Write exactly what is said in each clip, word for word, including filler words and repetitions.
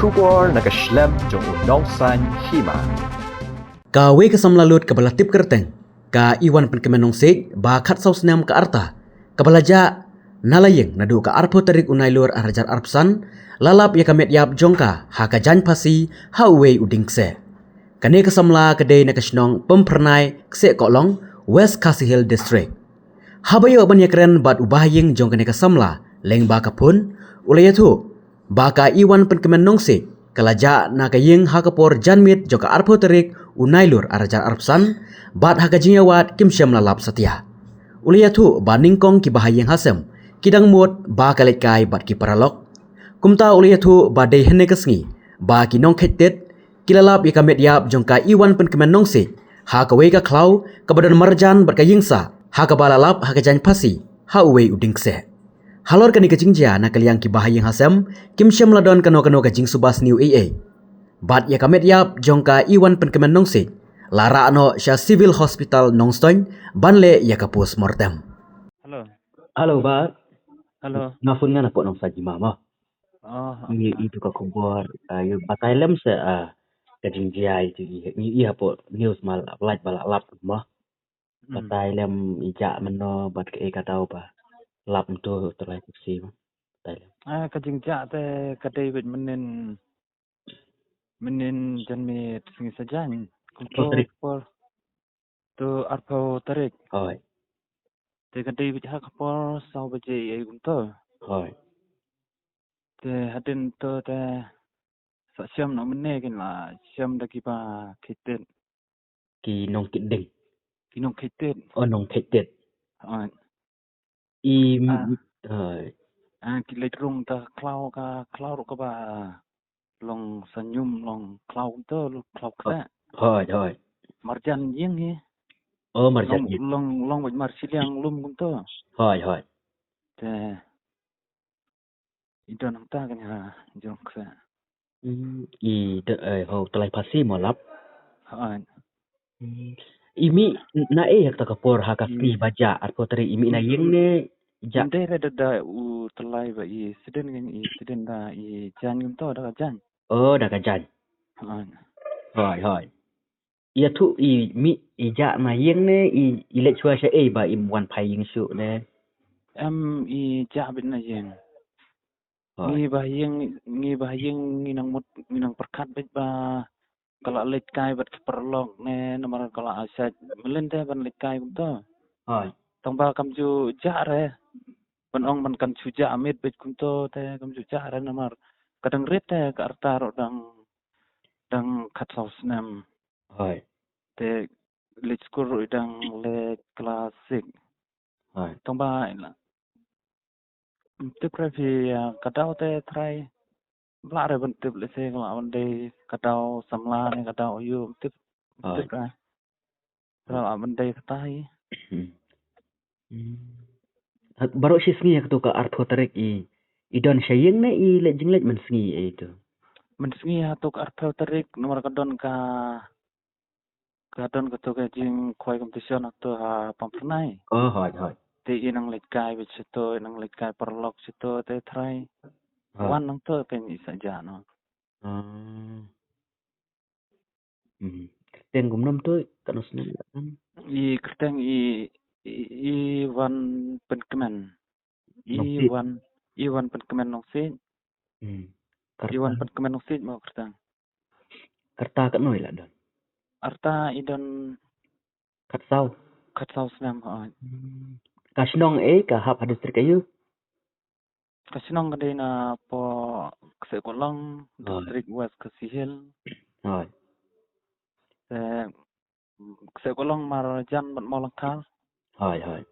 Khubor na ka shlem jong u Nongsaiñ Hima. Kawei ka samla lut kaba la tip kyrteng ka Iwan Pynkmen Nongsiej ba khatsaw snem ka rta, kaba la jah na la ïing naduh ka arphew tarik u Nailur arhajar arphew san, la lap ïa ka met ïap jong ka ha ka jaiñ phasi ha uwei u dieng kseh. Kane ka samla ka dei na ka shnong Pumphyrnai, Kseh Kohlong, West Khasi Hills District. Haba ïoh ban ïakren bad u bahaïing jong kane ka samla lyngba ka phone, u la ïathuh ba ka Iwan Pynkmen Nongsiej ka la jah na ka ïing ha ka por janmiet jong ka arphew tarik u Nailur arhajar arphew san, bad ha ka jingïawad kim shym la lap satia. U la ïathuh ba nyngkong ki bahaïing hasem ki dang mut ba ka leit kai bad ki paralok. Kumta u la ïathuh ba dei hynne ka sngi ba ki nongkheiñ tit ki la lap ïa ka met ïap jong ka Iwan Pynkmen Nongsiej ha kawei ka khlaw kaba don marjan bad ka ïingsah, ha kaba la lap ha ka jaiñ phasi ha uwei u dieng kseh. Halor kane ka jingjia, na ka liang ki bahaïing hasem kim shym la don kano kano ka jingsuba sniew ei ei. Bad ïa ka met ïap jong ka Iwan Pynkmen Nongsiej la rah noh sha Civil Hospital Nongstoiñ ban leh ïa ka post mortem. Hello. Hello, Bah. Hello. Nga phone nga na pdeng Nongsaiñ Hima mo. Oh, ngi, okay. Itu ka khubor, ah, ïa batai lem seh, ah, ka jingjia itu i, i, i hapoh news ma la lap ba la lap mo. Hmm. Batai lem i jah mynno bad kaei ka daw ba lap mynta u Tyllai Phasi mo. Batai lem. Ah, ka jingjia te ka dei beit mynnin, mynnin janmiet sngi Saitjaiñ. Kumto arphew tarik. Por. To arphew tarik. Hooid. Te ka dei beit ha ka por saw baje ei kumto. Hooid. Te hadien to te sa shem noh mynne kin la shem da kiba kheiñ tit. Ki nongkheiñ dieng. Ki nongkheiñ tit. Oh, nongkheiñ tit. Hooid. I, ah, hooid. Ah, ki leit rung da khlaw, ka khlaw ruh kaba long sahñium, long khlaw kumto, khlaw kseh. Hooid, hooid. Marjan ïing hi. Oh, marjan ïing. Long, long, long beit marshiliang lum kumto. Hooid, hooid. Te i don hangta kane ha jrong kseh. Hmm, i te, eh, ho Tyllai Phasi mo lap. Hooid. Hmm. I mih naei ha kata ka por ha ka sngi ba jah arphew tarik, i mih na ïing ne jah? Ym dei re da, da u Tyllai ba i sdien, i sdien da i jaiñ kumto, da ka jaiñ. Oh, da ka jaiñ. Hooid. Hooid, hooid. Ïathuh i mih i jah na ïing ne i, i leit shuwa shaei ba im wan phai ïing shuh ne? Em, i jah beit na ïing. Hooid. Ngi bahaïing, ngi bahaïing ngi nang mut, ngi nang pyrkhat beit ba ka la leit kai bad ki paralok ne, namar ka la shait mlien te ban leit kai kumto. Hooid. Tang ba kam ju jah re. Ban ong ban kan shu jah miet beit kumto te kam ju jah re namar ka dang rit te ka rta ruh dang, dang khatsaw snem. Hooid. Te leit skul ruh i dang leit klas six. Hooid. Tang ba i la Ym tip re phi, ah, ka daw te trai. Ba lah re ban tip, lehse ka lah ban dei ka daw samla ne ka daw aïu, ym tip, ym tip re. Ka lah ban dei kata hi. Hmm. Baroh shi sngi ha kato ka arphew tarik i, i don sha ïing ne i leit jingleit mynsngi ïa i to? Mynsngi ha kato ka arphew tarik namar ka don ka Ka don kato ka jingkhwai competition hato ha Pamphyrnai. Oh, hooid, hooid. Te i nang leit kai beit shato, i nang leit kai paralok shato, te trai. Hooid. Wan nangto kein i sa jah noh. Hmm. Hmm. Kyrteng kumno to, katno snem la kan? I kyrteng i, i, Iwan Pynkmen. Nongsiej. Iwan, Iwan Pynkmen Nongsiej. Hmm. Iwan Pynkmen Nongsiej mo kyrteng. Ka rta katno i la don? Ka rta i don khatsaw. Khatsaw snem, hooid. Hmm. Ka shnong ei, ka hap ha district aïu? Ka shnong ka dei na poh Kseh Kohlong, hooid, district West Khasi Hills. Hooid. Te Kseh Kohlong marjan bad Mawlyngkha. Hooid, hooid.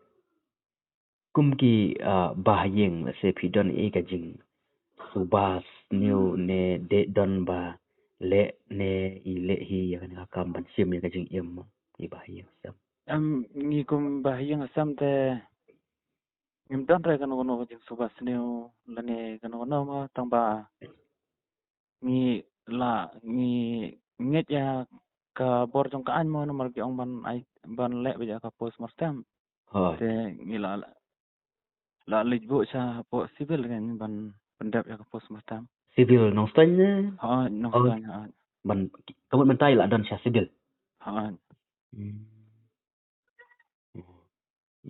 Kum ki, ah, bahaïing, lehse phi don ei ka jingsuba sniew, hmm, ne dei don ba leh ne i leh hi ïa kane ka kam ban shim ïa ka jingim, i bahaïing hasem? Em, ngi kum bahaïing hasem te ngim don re kano kano ka jingsuba sniew lane kano kano mo, tang ba ngi la, ngi ngeit ïa ka bor jong ka aiñ mo, namar ki ong ban ai, ban leh beit ïa ka postmortem. Hooid. Te ngi la, la leit buh sha hapoh civil kein ban pyndep ïa ka postmortem. Civil Nongstoiñ ne? Ha, Nongstoiñ, ha. Ban, ka mut mynta i la don sha civil. Ha.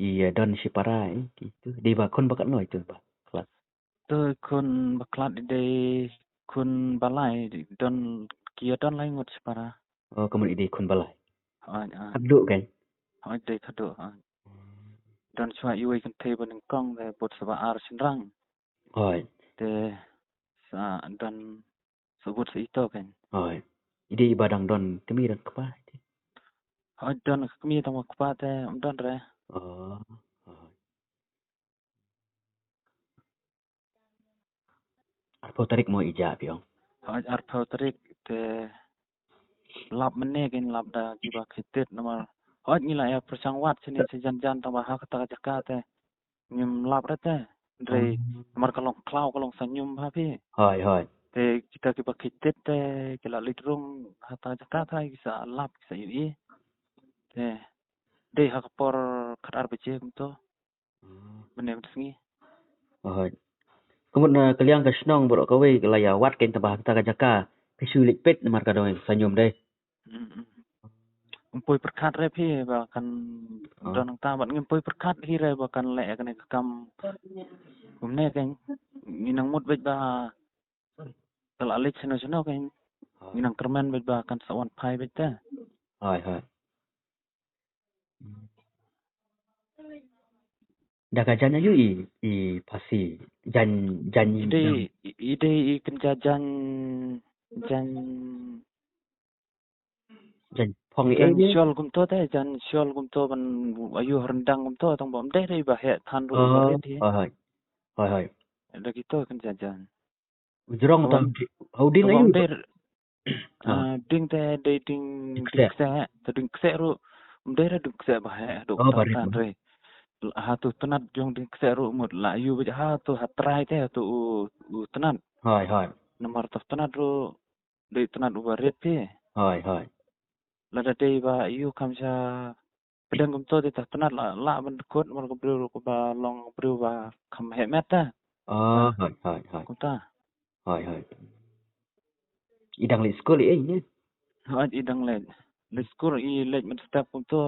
Ïa don shipara eh, kitu. Dei ba khun ba katno itu ba khlad? Tu khun ba khlad i dei khun ba lai, don ki ïa don lai ngut shipara. Oh, ka mut i dei khun ba lai. Ha, ha. Khadduh kan? Ha, dei khadduh, ha. Don shuwa iwei kynthei ba nyngkong te bud sa ba ar shynrang. Hoi. Te sa don sa bud sa ito kan. Hoi. I dei ba dang don kmie don kpa. Hoi, don kmie tang ba kpa te um don re. Oh. Hoi. Arphew tarik mo i jah phi ong? Hoi, arphew tarik te lap mynne kin lap da kiba khitit namar. Hoi, ngi la ïa pyrshang wad shane shi jan jan tang ba ha kata ka jaka te ngim lap re te. Dei namar ka long khlaw ka long sanyum ha phi. Hoi, hoi. Te kita kiba khitit te ki la leit rung ha ta jaka te ki sa lap ki sa ïohi. Te dei ha ka por khatar baje kumto. Mynne mynta sngi. Hoi. Ka mut na ka liang ka shnong baroh kawei ka la ïa wad kein tang ba ha kata ka jaka. Phi shu leit peit namar ka dang sanyum dei. Ngim poi pyrkhat re phi ba kan don nangta bad ngim poi pyrkhat hi re ba kan leh kane ka kam. Kumne kein ngi nang mut beit ba ka la leit shano shano kein ngi nang kyrmen beit ba kan sa wan phai beit te. Hoi, hoi. Da ka jan aïu i, i phasi jan jan I dei i dei i kynja jan jan jan phong i jan ei. Shol kumto te jan shol kumto ban aïu ha ryndang kumto tang ba um dei dei ba heh than ruh ba rit hi. Hoi, hoi. Hoi, hoi. Da kito kynja jan. U jrong tang hau ding aïu. Ding te dei ding ding kseh, te ding kseh ruh um dei re ding kseh ba heh haduh tang re. Ha tu tnat jong ding kseh ruh mut la ïu beit ha tu ha trai te ha tu u tnat. Hoi, hoi. Namar tu tnat ruh dei tnat uba rit phi. Hoi, hoi. Lada dei ba ïu kham sha pdeng kumto te ta tnat la la ban kut mar ka briew ruh ba long briew ba kham heh met ta. Oh, hoi, hoi, hoi. Kumta. Hoi, hoi. I dang leit skul i ei ne? Hoi, i dang leit. Leit skul i leit mynstep kumto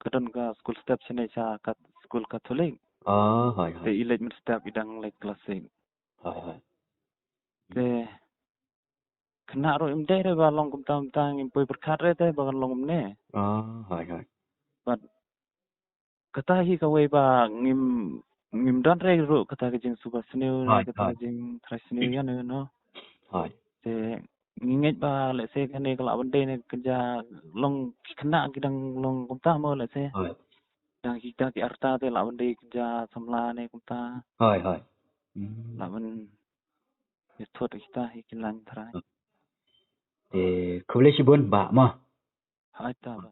ka don ka skul step shane sha ka skul Katholik. Oh, hoi, hoi. Te i leit mynstep i dang leit klas six. Hoi, hoi. Te khynnah ruh im dei re ba long kumta kumta ngim poi pyrkhat re te ba kan long kumne. Oh, hoi, hoi. Bad kata hi kawei ba ngim ngim don re ruh kata ka jingsuba sniew ne kata ka jingtrai sniew ïa ne no. Hoi. Te ngi ngeit ba lehse kane ka lah ban dei ne ka ja long ki khynnah ki dang long kumta mo lehse. Hoi. Dang ki dang ki arta te lah ban dei ka ja samla ne kumta. Hoi, hoi. Lah ban ïa thot kita hi ki lain trai. Te khublei shibun ba mo. Hai ta ba.